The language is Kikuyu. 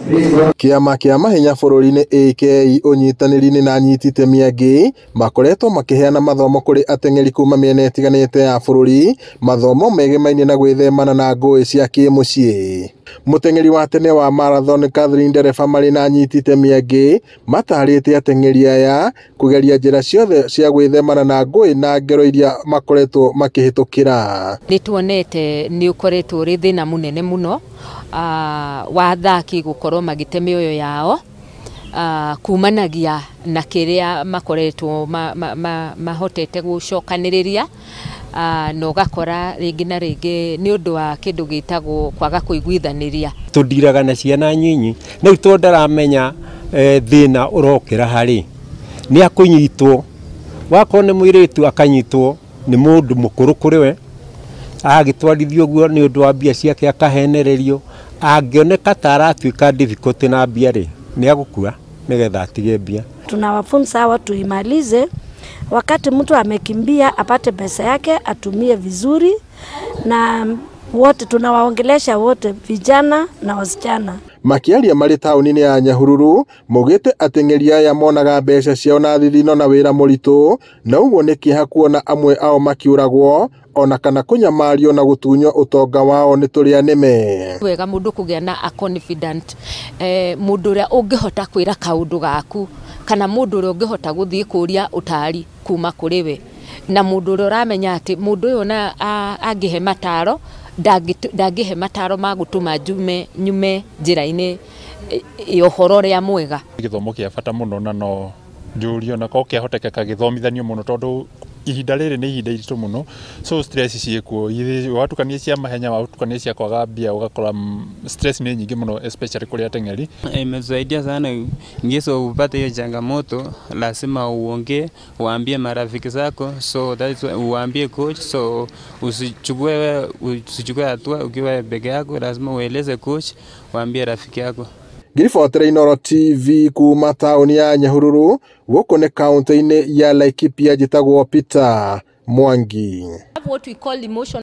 Kĩama kĩa mahenya bũrũri-inĩ AK ũnyitanĩri-inĩ na anyiti itemi angĩ makoretwo makĩheana mathomo kũrĩ ateng'eri kuma mĩena ĩtiganĩte ya bũrũri, mathomo megemainie na gwĩthemana na ngũĩ cia kĩmũciĩ. Mũteng'eri wa tene wa marathon Catherine Ndereba marĩ na anyiti itemi angĩ matarĩte ateng'eri aya kũgeria njĩra ciothe cia gwĩthemana na ngũĩ na ngero iria makoretwo makĩhĩtũkĩra. Nĩ tuonete nĩ ũkoretwo ũrĩ thĩna mũnene mũno wa athaki gũkorwo magĩte mĩoyo yao kumanagia na kĩrĩa makoretwo mahotete gũcokanĩrĩria, na ũgakora rĩngĩ na rĩngĩ nĩ ũndũ wa kĩndũ gĩtagwo kwaga kũiguithanĩria. Tũndiraga na ciana nyinyi rĩu tondũ ndaramenya thĩna ũrokĩra harĩ nĩ akũnyitwo, wakorwo nĩ mũirĩtu akanyitwo nĩ mũndũ mũkũrũ kũrĩ we, agĩtwarithio ũguo nĩ ũndũ wa mbia ciake akahenererio, angĩoneka ta aratuĩka difficult na mbia rĩ nĩ agũkua nĩgetha atige mbia. Tunawafunza hawa tuimalize, wakati mtu amekimbia apate pesa yake atumie vizuri, na wote tunawaongelesha wote, vijana na wasichana. Makiaria marĩ taũni-inĩ ya Nyahururu maugĩte ateng'eri aya monaga mbeca ciao na thithino na wĩra mũritũ, na ũguo nĩ kĩeha kuona amwe ao makiũragwo ona kana kũnyamario na gũtunywo ũtonga wao nĩ tũrĩa nĩme. Wega mũndũ kũgĩa na a confident, mũndũ ũrĩa ũngĩhota kwĩra kaũndũ gaku, kana mũndũ ũrĩa ũngĩhota gũthiĩ kũria ũtari kuma kũrĩ we, na mũndũ ũrĩa ũramenya atĩ mũndũ ũyũ ona angĩhe mataro ndangĩhe mataro ma gũtũma nyume njĩra-inĩ ya ũhoro ũrĩa mwega. Gĩthomo kĩa bata mũno na no njũrio na korwo kĩahotekeka gĩthomithanio mũno tondũ ihinda rĩrĩ nĩ ihinda iritũ mũno, so stress ciĩkuo, watukania cia mahenya watukania cia kwaga mbia ũgakora stress nĩ nyingĩ mũno especially kũrĩ ateng'eri. Imesaidia sana ngeso upate hiyo changamoto lazima uongee, uambie marafiki zako, so that's why uambie coach, so usichukue hatua ukiwa peke yako, lazima ueleze coach, uambie rafiki yako. Ngĩribotera Inooro TV kuma taũni ya Nyahururu gũkũ nĩ kaũntĩ-inĩ ya Laikipia, njĩtagwo Peter Mwangi. What we call emotion